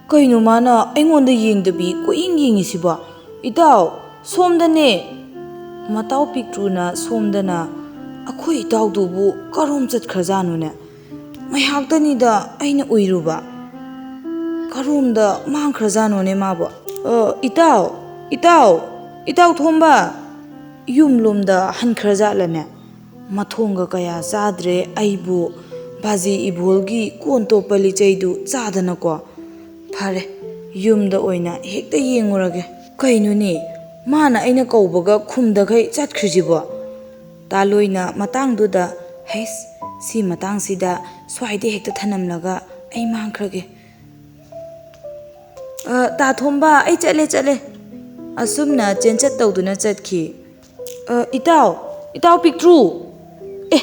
ꯀꯩꯅꯣ ꯃꯥꯅ ꯑꯩꯉꯣꯟꯗ ꯌꯦꯡꯗꯕꯤ ꯀꯣꯏꯌꯦꯡ ꯌꯦꯡꯉꯤꯁꯤꯕꯣ? "ꯏꯇꯥꯎ, ꯁꯣꯝꯗꯅꯦ꯫" ꯃꯇꯥꯎ ꯄꯤꯛꯇ꯭ꯔꯨꯅ ꯁꯣꯝꯗꯅ꯫ "ꯑꯩꯈꯣꯏ ꯏꯇꯥꯎꯗꯨꯕꯨ ꯀꯔꯣꯝ ꯆꯠꯈ꯭ꯔꯖꯥꯠꯅꯣꯅꯦ? ꯉꯥꯏꯍꯥꯛꯇꯅꯤꯗ ꯑꯩꯅ ꯎꯏꯔꯨꯕ꯫ ꯀꯔꯣꯝꯗ ꯃꯥꯡꯈ꯭ꯔꯖꯥꯠꯅꯣꯅꯦ ꯃꯥꯕꯣ? ꯑ, ꯏꯇꯥꯎ, ꯏꯇꯥꯎ, ꯏꯇꯥꯎ ꯊꯣꯝꯕ, ꯌꯨꯝꯂꯣꯝꯗ ꯍꯟꯈ꯭ꯔꯖꯥꯠꯂꯅꯦ? ꯃꯊꯣꯡꯒ ꯀꯌꯥ ꯆꯥꯗ꯭ꯔꯦ ꯑꯩꯕꯨ ꯕꯥꯖꯤ ꯏꯕꯣꯜꯒꯤ ꯀꯣꯟ ꯇꯣꯞꯄ ꯂꯤꯆꯩꯗꯨ ꯆꯥꯗꯅꯀꯣ꯫ ꯐꯔꯦ, ꯌꯨꯝꯗ ꯑꯣꯏꯅ ꯍꯦꯛꯇ ꯌꯦꯡꯉꯨꯔꯒꯦ꯫ ꯀꯩꯅꯣꯅꯦ, ꯃꯥꯅ ꯑꯩꯅ ꯀꯧꯕꯒ ꯈꯨꯝꯗꯈꯩ ꯆꯠꯈ꯭ꯔꯤꯁꯤꯕꯣ?" ꯇꯥꯂꯣꯏꯅ ꯃꯇꯥꯡꯗꯨꯗ, "ꯍꯩꯁ, ꯁꯤ ꯃꯇꯥꯡꯁꯤꯗ ꯁ꯭ꯋꯥꯏꯗ ꯍꯦꯛꯇ ꯊꯅꯝꯂꯒ ꯑꯩ ꯃꯥꯡꯈ꯭ꯔꯒꯦ꯫" "ꯑ, ꯇꯥ ꯊꯣꯝꯕ, ꯑꯩ ꯆꯠꯂꯦ, ꯆꯠꯂꯦ꯫" ꯑꯁꯨꯝꯅ ꯆꯦꯟꯆꯠ ꯇꯧꯗꯨꯅ ꯆꯠꯈꯤ꯫ "ꯑ, ꯏꯇꯥꯎ, ꯏꯇꯥꯎ ꯄꯤꯛꯇ꯭ꯔꯨ! ꯑꯦ,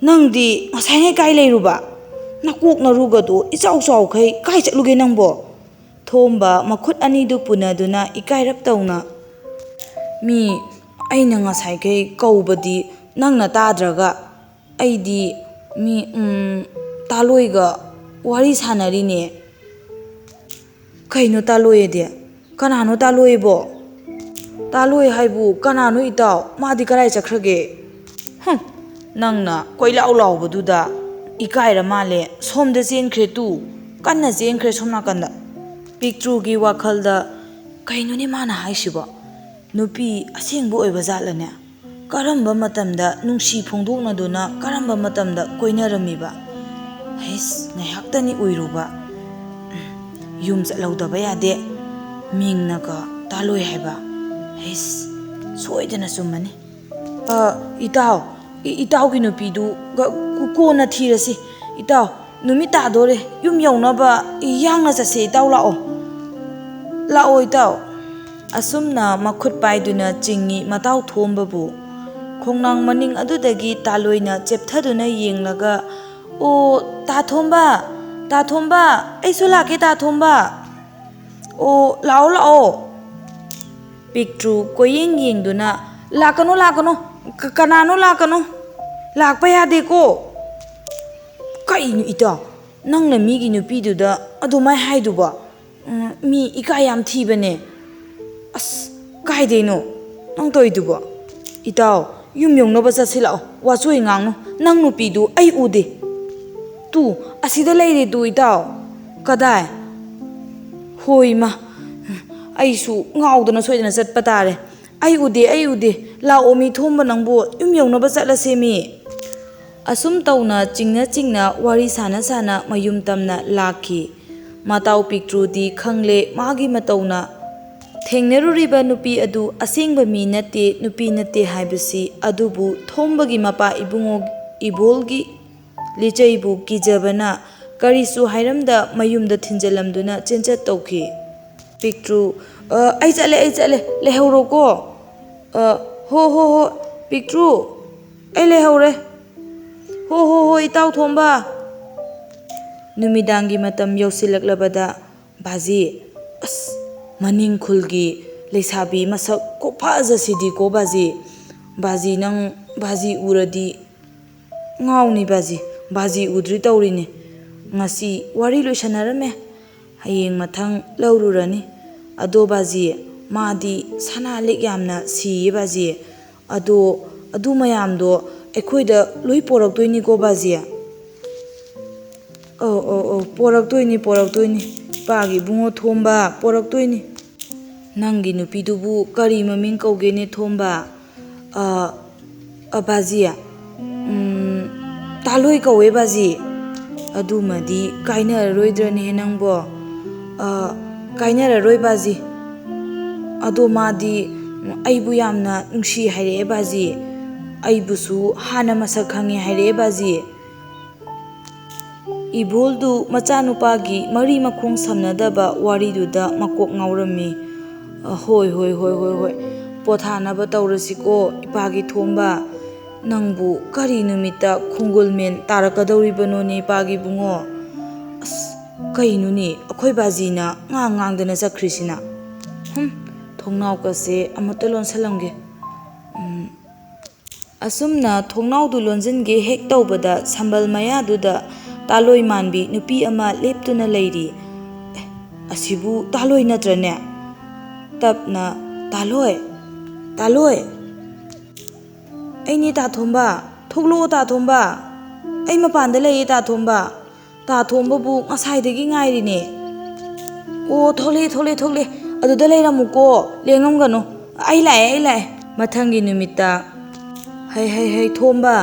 ꯅꯪꯗꯤ ꯉꯁꯥꯏꯉꯩ ꯀꯥꯏ ꯂꯩꯔꯨꯕ? ꯅꯀꯣꯛ ꯅꯔꯨꯒꯗꯣ ꯏꯆꯥꯎ ꯆꯥꯎꯈꯩ ꯀꯥꯏ ꯆꯠꯂꯨꯒꯦ ꯅꯪꯕꯣ?" ꯊꯣꯝꯕ ꯃꯈꯨꯠ ꯑꯅꯤꯗꯨ ꯄꯨꯅꯗꯨꯅ ꯏꯀꯥꯏꯔꯞ ꯇꯧꯅ꯫ "ꯃꯤ, ꯑꯩꯅ ꯉꯁꯥꯏꯈꯩ ꯀꯧꯕꯗꯤ ꯅꯪꯅ ꯇꯥꯗ꯭ꯔꯒ, ꯑꯩꯗꯤ ꯃꯤ, ꯎꯝ, ꯇꯥꯂꯣꯏꯒ ꯋꯥꯔꯤ ꯁꯥꯟꯅꯔꯤꯅꯦ꯫" "ꯀꯩꯅꯣ ꯇꯥꯂꯣꯏꯑꯗꯤ? ꯀꯅꯥꯅꯣ ꯇꯥꯂꯣꯏꯕꯣ?" "ꯇꯥꯂꯣꯏ ꯍꯥꯏꯕꯨ ꯀꯅꯥꯅꯣ ꯏꯇꯥꯎ? ꯃꯥꯗꯤ ꯀꯔꯥꯏ ꯆꯠꯈ꯭ꯔꯒꯦ?" "ꯍꯨꯝ, ꯅꯪꯅ ꯀꯣꯏꯂꯥꯎ ꯂꯥꯎꯕꯗꯨꯗ ꯏꯀꯥꯏꯔ ꯃꯥꯜꯂꯦ, ꯁꯣꯝꯗ ꯆꯦꯟꯈ꯭ꯔꯦ ꯇꯨ, ꯀꯟꯅ ꯆꯦꯟꯈ꯭ꯔꯦ ꯁꯣꯝ ꯅꯥꯀꯟꯗ꯫" ꯄꯤꯛꯇ꯭ꯔꯨꯒꯤ ꯋꯥꯈꯜꯗ, "ꯀꯩꯅꯣꯅꯦ ꯃꯥꯅ ꯍꯥꯏꯁꯤꯕꯣ? ꯅꯨꯄꯤ ꯑꯁꯦꯡꯕ ꯑꯣꯏꯕ ꯖꯥꯠꯂꯅꯦ? ꯀꯔꯝꯕ ꯃꯇꯝꯗ ꯅꯨꯡꯁꯤ ꯐꯣꯡꯗꯣꯛꯅꯗꯨꯅ ꯀꯔꯝꯕ ꯃꯇꯝꯗ ꯀꯣꯏꯅꯔꯝꯃꯤꯕ? ꯍꯩꯁ, ꯉꯥꯏꯍꯥꯛꯇꯅꯤ ꯎꯏꯔꯨꯕ꯫ ꯎꯝ, ꯌꯨꯝ ꯆꯠꯍꯧꯗꯕ ꯌꯥꯗꯦ꯫ ꯃꯤꯡꯅꯒ ꯇꯥꯂꯣꯏ ꯍꯥꯏꯕ꯫ ꯍꯩꯁ, ꯁꯣꯏꯗꯅ ꯆꯨꯝꯃꯅꯤ꯫ ꯑ, ꯏꯇꯥꯎ, ꯏ-, ꯏꯇꯥꯎꯒꯤ ꯅꯨꯄꯤꯗꯨ ꯒ-, ꯀꯣꯟꯅ ꯊꯤꯔꯁꯤ꯫ ꯏꯇꯥꯎ, ꯅꯨꯃꯤꯠ ꯇꯥꯗꯣꯔꯦ꯫ ꯌꯨꯝ ꯌꯧꯅꯕ ꯌꯥꯡꯅ ꯆꯠꯁꯦ ꯏꯇꯥꯎ, ꯂꯥꯛꯑꯣ꯫ ꯂꯥꯛꯑꯣ ꯏꯇꯥꯎ꯫ ꯑꯁꯨꯝꯅ ꯃꯈꯨꯠ ꯄꯥꯏꯗꯨꯅ ꯆꯤꯡꯉꯤ ꯃꯇꯥꯎ ꯊꯣꯝꯕꯕꯨ꯫ ꯈꯣꯡꯅꯥꯡ ꯃꯅꯤꯡ ꯑꯗꯨꯗꯒꯤ ꯇꯥꯂꯣꯏꯅ ꯆꯦꯞꯊꯗꯨꯅ ꯌꯦꯡꯂꯒ, "ꯑꯣ, ꯇꯥ ꯊꯣꯝꯕ, ꯇꯥ ꯊꯣꯝꯕ, ꯑꯩꯁꯨ ꯂꯥꯛꯀꯦ ꯇꯥ ꯊꯣꯝꯕ꯫ ꯑꯣ, ꯂꯥꯛꯑꯣ, ꯂꯥꯛꯑꯣ꯫" ꯄꯤꯛꯇ꯭ꯔꯨ ꯀꯣꯏꯌꯦꯡ ꯌꯦꯡꯗꯨꯅ, "ꯂꯥꯛꯀꯅꯨ, ꯂꯥꯛꯀꯅꯨ꯫ ꯀ-, ꯀꯅꯥꯅꯣ ꯂꯥꯛꯀꯅꯨ꯫ ꯂꯥꯛꯄ ꯌꯥꯗꯦꯀꯣ꯫" "ꯀꯩꯅꯣ ꯏꯇꯥꯎ, ꯅꯪꯅ ꯃꯤꯒꯤ ꯅꯨꯄꯤꯗꯨꯗ ꯑꯗꯨꯃꯥꯏ ꯍꯥꯏꯗꯨꯕꯣ? ꯎꯝ, ꯃꯤ ꯏꯀꯥꯏ ꯌꯥꯝ ꯊꯤꯕꯅꯦ꯫" "ꯑꯁ, ꯀꯥꯏꯗꯩꯅꯣ ꯅꯪ ꯇꯧꯔꯤꯗꯨꯕꯣ?" "ꯏꯇꯥꯎ, ꯌꯨꯝ ꯌꯧꯅꯕ ꯆꯠꯁꯤ ꯂꯥꯛꯑꯣ, ꯋꯥꯆꯣꯏ ꯉꯥꯡꯅꯨ꯫ ꯅꯪ ꯅꯨꯄꯤꯗꯨ ꯑꯩ ꯎꯗꯦ꯫ ꯇꯨ, ꯑꯁꯤꯗ ꯂꯩꯔꯦ ꯇꯨ ꯏꯇꯥꯎ꯫" "ꯀꯗꯥꯏ?" "ꯍꯣꯏ ꯏꯃꯥ, ꯑꯩꯁꯨ ꯉꯥꯎꯗꯅ ꯁꯣꯏꯗꯅ ꯆꯠꯄ ꯇꯥꯔꯦ꯫ ꯑꯩ ꯎꯗꯦ, ꯑꯩ ꯎꯗꯦ꯫ ꯂꯥꯛꯑꯣ ꯃꯤ ꯊꯣꯝꯕ ꯅꯪꯕꯨ, ꯌꯨꯝ ꯌꯧꯅꯕ ꯆꯠꯂꯁꯦ ꯃꯤ꯫" ꯑꯁꯨꯝ ꯇꯧꯅ ꯆꯤꯡꯅ ꯆꯤꯡꯅ ꯋꯥꯔꯤ ꯁꯥꯅ ꯁꯥꯅ ꯃꯌꯨꯝ ꯇꯝꯅ ꯂꯥꯛꯈꯤ꯫ ꯃꯇꯥꯎ ꯄꯤꯛꯇ꯭ꯔꯨꯗꯤ ꯈꯪꯂꯦ ꯃꯥꯒꯤ ꯃꯇꯧꯅ꯫ ꯊꯦꯡꯅꯔꯨꯔꯤꯕ ꯅꯨꯄꯤ ꯑꯗꯨ ꯑꯁꯦꯡꯕ ꯃꯤ ꯅꯠꯇꯦ, ꯅꯨꯄꯤ ꯅꯠꯇꯦ ꯍꯥꯏꯕꯁꯤ, ꯑꯗꯨꯕꯨ ꯊꯣꯝꯕꯒꯤ ꯃꯄꯥ ꯏꯕꯨꯡꯉꯣ ꯏꯕꯣꯜꯒꯤ ꯂꯤꯆꯩꯕꯨ ꯀꯤꯖꯕꯅ ꯀꯔꯤꯁꯨ ꯍꯥꯏꯔꯝꯗ ꯃꯌꯨꯝꯗ ꯊꯤꯟꯖꯜꯂꯝꯗꯨꯅ ꯆꯦꯟꯆꯠ ꯇꯧꯈꯤ꯫ ꯄꯤꯛꯇ꯭ꯔꯨ, "ꯑ, ꯑꯩ ꯆꯠꯂꯦ, ꯑꯩ ꯆꯠꯂꯦ, ꯂꯩꯍꯧꯔꯣꯀꯣ꯫" "ꯑ, ꯍꯣ, ꯍꯣ, ꯍꯣ, ꯄꯤꯛꯇ꯭ꯔꯨ, ꯑꯩ ꯂꯩꯍꯧꯔꯦ꯫ ꯍꯣ, ꯍꯣ, ꯍꯣ, ꯏꯇꯥꯎ ꯊꯣꯝꯕ꯫" ꯅꯨꯃꯤꯗꯥꯡꯒꯤ ꯃꯇꯝ ꯌꯧꯁꯤꯜꯂꯛꯂꯕꯗ, "ꯕꯥꯖꯤ, ꯑꯁ, ꯃꯅꯤꯡ ꯈꯨꯜꯒꯤ ꯂꯩꯁꯥꯕꯤ ꯃꯁꯛ ꯈꯨꯐꯖꯁꯤꯗꯤꯀꯣ ꯕꯥꯖꯤ꯫ ꯕꯥꯖꯤ, ꯅꯪ ꯕꯥꯖꯤ ꯎꯔꯗꯤ ꯉꯥꯎꯅꯤ ꯕꯥꯖꯤ, ꯕꯥꯖꯤ ꯎꯗ꯭ꯔꯤ ꯇꯧꯔꯤꯅꯦ꯫ ꯉꯁꯤ ꯋꯥꯔꯤ ꯂꯣꯏꯁꯟꯅꯔꯝꯃꯦ, ꯍꯌꯦꯡ ꯃꯊꯪ ꯂꯧꯔꯨꯔꯅꯤ꯫ ꯑꯗꯣ ꯕꯥꯖꯤ, ꯃꯥꯗꯤ ꯁꯅꯥ ꯂꯤꯛ ꯌꯥꯝꯅ ꯁꯤꯌꯦ ꯕꯥꯖꯤ꯫ ꯑꯗꯣ ꯑꯗꯨ ꯃꯌꯥꯝꯗꯣ ꯑꯩꯈꯣꯏꯗ ꯂꯣꯏ ꯄꯣꯔꯛꯇꯣꯏꯅꯤꯀꯣ ꯕꯥꯖꯤ?" "ꯑꯧ, ꯑꯧ, ꯑꯧ, ꯄꯣꯔꯛꯇꯣꯏꯅꯤ, ꯄꯣꯔꯛꯇꯣꯏꯅꯤ꯫ ꯏꯄꯥꯒꯤ ꯏꯕꯨꯡꯉꯣ ꯊꯣꯝꯕ, ꯄꯣꯔꯛꯇꯣꯏꯅꯤ꯫" "ꯅꯪꯒꯤ ꯅꯨꯄꯤꯗꯨꯕꯨ ꯀꯔꯤ ꯃꯃꯤꯡ ꯀꯧꯒꯦꯅꯦ ꯊꯣꯝꯕ?" "ꯑ, ꯑ, ꯕꯥꯖꯤ, ꯎꯝ, ꯇꯥꯂꯣꯏ ꯀꯧꯋꯦ ꯕꯥꯖꯤ꯫" "ꯑꯗꯨꯃꯗꯤ ꯀꯥꯏꯅꯔꯔꯣꯏꯗ꯭ꯔꯅꯦ ꯅꯪꯕꯣ?" "ꯑ, ꯀꯥꯏꯅꯔꯔꯣꯏ ꯕꯥꯖꯤ꯫ ꯑꯗꯣ ꯃꯥꯗꯤ ꯑꯩꯕꯨ ꯌꯥꯝꯅ ꯅꯨꯡꯁꯤ ꯍꯥꯏꯔꯛꯑꯦ ꯕꯥꯖꯤ꯫ ꯑꯩꯕꯨꯁꯨ ꯍꯥꯟꯅ ꯃꯁꯛ ꯈꯪꯉꯦ ꯍꯥꯏꯔꯛꯑꯦ ꯕꯥꯖꯤ꯫" ꯏꯕꯣꯜꯗꯨ ꯃꯆꯥꯅꯨꯄꯥꯒꯤ ꯃꯔꯤ ꯃꯈꯣꯡ ꯁꯝꯅꯗꯕ ꯋꯥꯔꯤꯗꯨꯗ ꯃꯀꯣꯛ ꯉꯥꯎꯔꯝꯃꯤ꯫ "ꯑ, ꯍꯣꯏ, ꯍꯣꯏ, ꯍꯣꯏ, ꯍꯣꯏ, ꯍꯣꯏ꯫ ꯄꯣꯊꯥꯅꯕ ꯇꯧꯔꯁꯤꯀꯣ, ꯏꯄꯥꯒꯤ ꯊꯣꯝꯕ꯫ ꯅꯪꯕꯨ ꯀꯔꯤ ꯅꯨꯃꯤꯠꯇ ꯈꯣꯡꯒꯨꯜ ꯃꯦꯟ ꯇꯥꯔꯛꯀꯗꯧꯔꯤꯕꯅꯣꯅꯦ, ꯏꯄꯥꯒꯤ ꯏꯕꯨꯡꯉꯣ? ꯑꯁ, ꯀꯩꯅꯣꯅꯦ, ꯑꯩꯈꯣꯏ ꯕꯥꯖꯤꯅ ꯉꯥꯡ ꯉꯥꯡꯗꯅ ꯆꯠꯈ꯭ꯔꯤꯁꯤꯅ? ꯍꯨꯝ, ꯊꯣꯡꯅꯥꯎꯒꯁꯦ ꯑꯃꯨꯛꯇ ꯂꯣꯟꯁꯜꯂꯝꯒꯦ꯫" ꯎꯝ, ꯑꯁꯨꯝꯅ ꯊꯣꯡꯅꯥꯎꯗꯨ ꯂꯣꯟꯁꯤꯟꯒꯦ ꯍꯦꯛ ꯇꯧꯕꯗ, ꯁꯝꯕꯜ ꯃꯌꯥꯗꯨꯗ ꯇꯥꯂꯣꯏ ꯃꯥꯟꯕꯤ ꯅꯨꯄꯤ ꯑꯃ ꯂꯦꯞꯇꯨꯅ ꯂꯩꯔꯤ꯫ "ꯑꯦ, ꯑꯁꯤꯕꯨ ꯇꯥꯂꯣꯏ ꯅꯠꯇ꯭ꯔꯅꯦ?" ꯇꯞꯅ, "ꯇꯥꯂꯣꯏ, ꯇꯥꯂꯣꯏ!" "ꯑꯩꯅꯦ ꯇꯥ ꯊꯣꯝꯕ, ꯊꯣꯛꯂꯛꯑꯣ ꯇꯥ ꯊꯣꯝꯕ, ꯑꯩ ꯃꯄꯥꯟꯗ ꯂꯩꯌꯦ ꯇꯥ ꯊꯣꯝꯕ, ꯇꯥ ꯊꯣꯝꯕꯕꯨ ꯉꯁꯥꯏꯗꯒꯤ ꯉꯥꯏꯔꯤꯅꯦ꯫" "ꯑꯣ, ꯊꯣꯛꯂꯛꯑꯦ, ꯊꯣꯛꯂꯛꯑꯦ, ꯊꯣꯛꯂꯛꯑꯦ, ꯑꯗꯨꯗ ꯂꯩꯔꯝꯃꯨꯀꯣ, ꯂꯦꯡꯉꯝꯒꯅꯨ, ꯑꯩ ꯂꯥꯛꯑꯦ, ꯑꯩ ꯂꯥꯛꯑꯦ꯫" ꯃꯊꯪꯒꯤ ꯅꯨꯃꯤꯠꯇ, "ꯍꯩ, ꯍꯩ, ꯍꯩ, ꯊꯣꯝꯕ,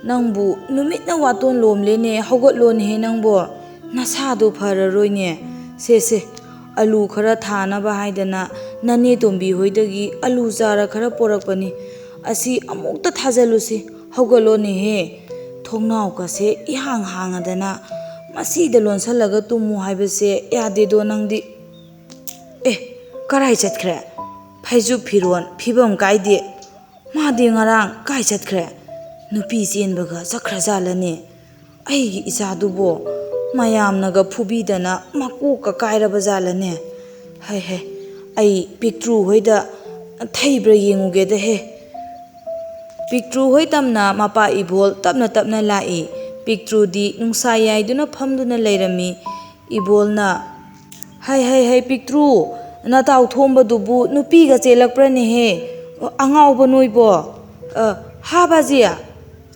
ꯅꯪꯕꯨ ꯅꯨꯃꯤꯠꯅ ꯋꯥꯇꯣꯟ ꯂꯣꯝꯂꯦꯅꯦ, ꯍꯧꯒꯠꯂꯣꯅꯦꯍꯦ ꯅꯪꯕꯣ, ꯅꯁꯥꯗꯣ ꯐꯔꯔꯣꯏꯅꯦ꯫ ꯁꯦ, ꯁꯦ, ꯑꯂꯨ ꯈꯔ ꯊꯥꯅꯕ ꯍꯥꯏꯗꯅ ꯅꯅꯦ ꯇꯣꯝꯕꯤ ꯍꯣꯏꯗꯒꯤ ꯑꯂꯨ ꯆꯥꯔ ꯈꯔ ꯄꯣꯔꯛꯄꯅꯤ꯫ ꯑꯁꯤ ꯑꯃꯨꯛꯇ ꯊꯥꯖꯜꯂꯨꯁꯤ, ꯍꯧꯒꯠꯂꯣꯅꯦꯍꯦ꯫ ꯊꯣꯡꯅꯥꯎꯒꯁꯦ ꯏꯍꯥꯡ ꯍꯥꯡꯉꯗꯅ ꯃꯁꯤꯗ ꯂꯣꯟꯁꯜꯂꯒ ꯇꯨꯝꯃꯨ ꯍꯥꯏꯕꯁꯦ ꯌꯥꯗꯦꯗꯣ ꯅꯪꯗꯤ꯫ ꯑꯦ, ꯀꯔꯥꯏ ꯆꯠꯈ꯭ꯔꯦ? ꯐꯩꯖꯨꯞ ꯐꯤꯔꯣꯟ ꯐꯤꯕꯝ ꯀꯥꯏꯗꯦ꯫ ꯃꯥꯗꯤ ꯉꯔꯥꯡ ꯀꯥꯏ ꯆꯠꯈ꯭ꯔꯦ? ꯅꯨꯄꯤ ꯆꯦꯟꯕꯒ ꯆꯠꯈ꯭ꯔꯖꯥꯠꯂꯅꯦ? ꯑꯩꯒꯤ ꯏꯆꯥꯗꯨꯕꯣ ꯃꯌꯥꯝꯅꯒ ꯐꯨꯕꯤꯗꯅ ꯃꯀꯣꯛꯀ ꯀꯥꯏꯔꯕ ꯖꯥꯠꯂꯅꯦ? ꯍꯩ ꯍꯩ, ꯑꯩ ꯄꯤꯛꯇ꯭ꯔꯨ ꯍꯣꯏꯗ ꯊꯩꯕ꯭ꯔꯥ ꯌꯦꯡꯉꯨꯒꯦꯗ ꯍꯦ꯫" ꯄꯤꯛꯇ꯭ꯔꯨ ꯍꯣꯏ ꯇꯝꯅ ꯃꯄꯥ ꯏꯕꯣꯜ ꯇꯞꯅ ꯇꯞꯅ ꯂꯥꯛꯏ꯫ ꯄꯤꯛꯇ꯭ꯔꯨꯗꯤ ꯅꯨꯡꯁꯥ ꯌꯥꯏꯗꯨꯅ ꯐꯝꯗꯨꯅ ꯂꯩꯔꯝꯃꯤ꯫ ꯏꯕꯣꯜꯅ, "ꯍꯩ, ꯍꯩ, ꯍꯩ, ꯄꯤꯛꯇ꯭ꯔꯨ, ꯅꯇꯥꯎ ꯊꯣꯝꯕꯗꯨꯕꯨ ꯅꯨꯄꯤꯒ ꯆꯦꯜꯂꯛꯄ꯭ꯔꯅꯦꯍꯦ? ꯑꯉꯥꯎꯕ ꯅꯣꯏꯕꯣ?" "ꯑ, ꯍꯥ, ꯕꯥꯖꯤ?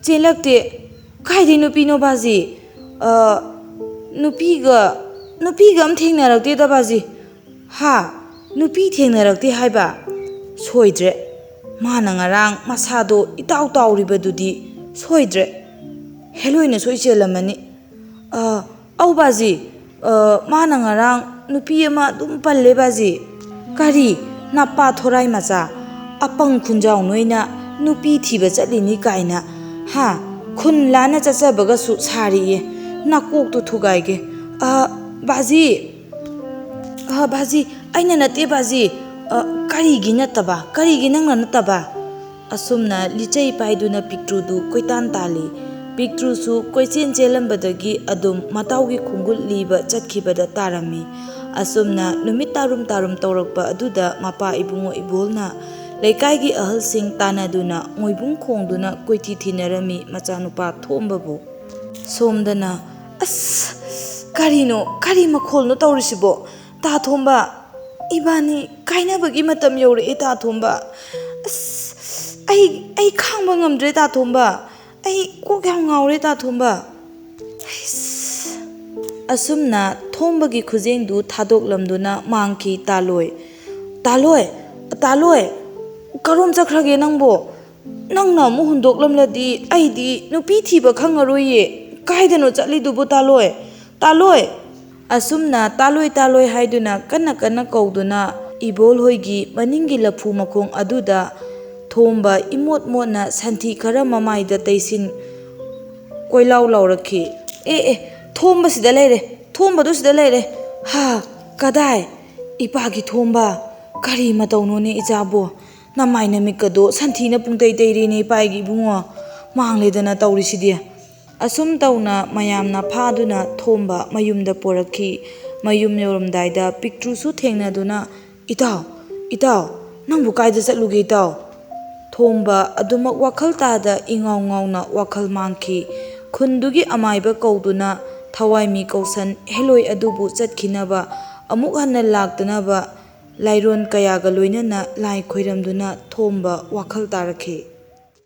ꯆꯦꯜꯂꯛꯇꯦ꯫ ꯀꯥꯏꯗꯩ ꯅꯨꯄꯤꯅꯣ, ꯕꯥꯖꯤ? ꯑ, ꯅꯨꯄꯤꯒ, ꯅꯨꯄꯤꯒ ꯑꯝ ꯊꯦꯡꯅꯔꯛꯇꯦꯗ, ꯕꯥꯖꯤ꯫" "ꯍꯥ? ꯅꯨꯄꯤ ꯊꯦꯡꯅꯔꯛꯇꯦ ꯍꯥꯏꯕ? ꯁꯣꯏꯗ꯭ꯔꯦ꯫ ꯃꯥꯅ ꯉꯔꯥꯡ ꯃꯁꯥꯗꯣ ꯏꯇꯥꯎ ꯇꯥꯎꯔꯤꯕꯗꯨꯗꯤ ꯁꯣꯏꯗ꯭ꯔꯦ꯫ ꯍꯦꯂꯣꯏꯅ ꯁꯣꯏ ꯆꯦꯜꯂꯝꯃꯅꯤ꯫" "ꯑ, ꯑꯧ ꯕꯥꯖꯤ, ꯑ, ꯃꯥꯅ ꯉꯔꯥꯡ ꯅꯨꯄꯤ ꯑꯃ ꯑꯗꯨꯝ ꯄꯜꯂꯦ ꯕꯥꯖꯤ꯫" "ꯀꯔꯤ? ꯅꯄꯥ ꯊꯣꯔꯥꯏ ꯃꯆꯥ, ꯑꯄꯪ ꯈꯨꯟꯖꯥꯎ ꯅꯣꯏꯅ ꯅꯨꯄꯤ ꯊꯤꯕ ꯆꯠꯂꯤꯅꯤ ꯀꯥꯏꯅ, ꯍꯥ? ꯈꯨꯟ ꯂꯥꯟꯅ ꯆꯠꯆꯕꯒꯁꯨ ꯁꯥꯔꯤꯌꯦ꯫ ꯅꯥꯀꯣꯛꯇꯨ ꯊꯨꯒꯥꯏꯒꯦ꯫ ꯑ, ꯕꯥꯖꯤ! ꯑ, ꯕꯥꯖꯤ! ꯑꯩꯅ ꯅꯠꯇꯦ, ꯕꯥꯖꯤ! ꯑ, ꯀꯔꯤꯒꯤ ꯅꯠꯇꯕ? ꯀꯔꯤꯒꯤ ꯅꯪꯅ ꯅꯠꯇꯕ? ꯑꯁꯨꯝꯅ ꯂꯤꯆꯩ ꯄꯥꯏꯗꯨꯅ ꯄꯤꯛꯇ꯭ꯔꯨꯗꯨ ꯀꯣꯏꯇꯥꯟ ꯇꯥꯜꯂꯤ꯫ ꯄꯤꯛꯇ꯭ꯔꯨꯁꯨ ꯀꯣꯏꯆꯦꯟ ꯆꯦꯜꯂꯝꯕꯗꯒꯤ ꯑꯗꯨꯝ ꯃꯇꯥꯎꯒꯤ ꯈꯣꯡꯒꯨꯜ ꯂꯤꯕ ꯆꯠꯈꯤꯕꯗ ꯇꯥꯔꯝꯃꯤ꯫ ꯑꯁꯨꯝꯅ ꯅꯨꯃꯤꯠ ꯇꯥꯔꯨꯝ ꯇꯥꯔꯨꯝ ꯇꯧꯔꯛꯄ ꯑꯗꯨꯗ ꯃꯄꯥ ꯏꯕꯨꯡꯉꯣ ꯏꯕꯣꯜꯅ ꯂꯩꯀꯥꯏꯒꯤ ꯑꯍꯜꯁꯤꯡ ꯇꯥꯟꯅꯗꯨꯅ ꯃꯣꯏꯕꯨꯡ ꯈꯣꯡꯗꯨꯅ ꯀꯣꯏꯊꯤ ꯊꯤꯅꯔꯝꯃꯤ ꯃꯆꯥꯅꯨꯄꯥ ꯊꯣꯝꯕꯕꯨ꯫ ꯁꯣꯝꯗꯅ, "ꯑꯁ, ꯀꯔꯤꯅꯣ? ꯀꯔꯤ ꯃꯈꯣꯜꯅꯣ ꯇꯧꯔꯤꯁꯤꯕꯣ? ꯇꯥ ꯊꯣꯝꯕ, ꯏꯕꯥꯅꯤ ꯀꯥꯏꯅꯕꯒꯤ ꯃꯇꯝ ꯌꯧꯔꯛꯑꯦ, ꯇꯥ ꯊꯣꯝꯕ꯫ ꯑꯁ, ꯑꯩ, ꯑꯩ ꯈꯥꯡꯕ ꯉꯝꯗ꯭ꯔꯦ, ꯇꯥ ꯊꯣꯝꯕ꯫ ꯑꯩ ꯀꯣꯛ ꯌꯥꯝ ꯉꯥꯎꯔꯦ, ꯇꯥ ꯊꯣꯝꯕ꯫" ꯑꯁꯨꯝꯅ ꯊꯣꯝꯕꯒꯤ ꯈꯨꯖꯦꯡꯗꯨ ꯊꯥꯗꯣꯛꯂꯝꯗꯨꯅ ꯃꯥꯡꯈꯤ ꯇꯥꯂꯣꯏ꯫ "ꯇꯥꯂꯣꯏ, ꯇꯥꯂꯣꯏ, ꯀꯔꯣꯝ ꯆꯠꯈ꯭ꯔꯒꯦ ꯅꯪꯕꯣ? ꯅꯪꯅ ꯑꯃꯨꯛ ꯍꯨꯟꯗꯣꯛꯂꯝꯂꯗꯤ ꯑꯩꯗꯤ ꯅꯨꯄꯤ ꯊꯤꯕ ꯈꯪꯉꯔꯣꯏꯌꯦ꯫ ꯀꯥꯏꯗꯅꯣ ꯆꯠꯂꯤꯗꯨꯕꯨ, ꯇꯥꯂꯣꯏ? ꯇꯥꯂꯣꯏ!" ꯑꯁꯨꯝꯅ ꯇꯥꯂꯣꯏ, ꯇꯥꯂꯣꯏ ꯍꯥꯏꯗꯨꯅ ꯀꯟꯅ ꯀꯟꯅ ꯀꯧꯗꯨꯅ ꯏꯕꯣꯜ ꯍꯣꯏꯒꯤ ꯃꯅꯤꯡꯒꯤ ꯂꯐꯨ ꯃꯈꯣꯡ ꯑꯗꯨꯗ ꯊꯣꯝꯕ ꯏꯃꯣꯠ ꯃꯣꯠꯅ ꯁꯟꯊꯤ ꯈꯔ ꯃꯃꯥꯏꯗ ꯇꯩꯁꯤꯟ ꯀꯣꯏꯂꯥꯎ ꯂꯥꯎꯔꯛꯈꯤ꯫ "ꯑꯦ, ꯑꯦ, ꯊꯣꯝꯕꯁꯤꯗ ꯂꯩꯔꯦ, ꯊꯣꯝꯕꯗꯨ ꯁꯤꯗ ꯂꯩꯔꯦ꯫ ꯍꯥ, ꯀꯗꯥꯏ? ꯏꯄꯥꯒꯤ ꯊꯣꯝꯕ, ꯀꯔꯤ ꯃꯇꯧꯅꯣꯅꯦ ꯏꯆꯥꯕꯨ? ꯅꯃꯥꯏ ꯅꯃꯤꯠꯀꯗꯣ ꯁꯟꯊꯤꯅ ꯄꯨꯡꯇꯩ ꯇꯩꯔꯦꯅꯦ ꯏꯄꯥꯒꯤ ꯏꯕꯨꯡꯉꯣ꯫ ꯃꯥꯡꯂꯦꯗꯅ ꯇꯧꯔꯤꯁꯤꯗꯤ꯫" ꯑꯁꯨꯝ ꯇꯧꯅ ꯃꯌꯥꯝꯅ ꯐꯥꯗꯨꯅ ꯊꯣꯝꯕ ꯃꯌꯨꯝꯗ ꯄꯣꯔꯛꯈꯤ꯫ ꯃꯌꯨꯝ ꯌꯧꯔꯝꯗꯥꯏꯗ ꯄꯤꯛꯇ꯭ꯔꯨꯁꯨ ꯊꯦꯡꯅꯗꯨꯅ, "ꯏꯇꯥꯎ, ꯏꯇꯥꯎ, ꯅꯪꯕꯨ ꯀꯥꯏꯗ ꯆꯠꯂꯨꯒꯦ, ꯏꯇꯥꯎ?" ꯊꯣꯝꯕ ꯑꯗꯨꯃꯛ ꯋꯥꯈꯜ ꯇꯥꯗ ꯏꯉꯥꯎ ꯉꯥꯎꯅ ꯋꯥꯈꯜ ꯃꯥꯡꯈꯤ꯫ ꯈꯨꯟꯗꯨꯒꯤ ꯑꯃꯥꯏꯕ ꯀꯧꯗꯨꯅ ꯊꯋꯥꯏ ꯃꯤ ꯀꯧꯁꯟ ꯍꯦꯂꯣꯏ ꯑꯗꯨꯕꯨ ꯆꯠꯈꯤꯅꯕ, ꯑꯃꯨꯛ ꯍꯟꯅ ꯂꯥꯛꯇꯅꯕ ꯂꯥꯏꯔꯣꯟ ꯀꯌꯥꯒ ꯂꯣꯏꯅꯅ ꯂꯥꯏ ꯈꯣꯏꯔꯝꯗꯨꯅ ꯊꯣꯝꯕ ꯋꯥꯈꯜ ꯇꯥꯔꯛꯈꯤ꯫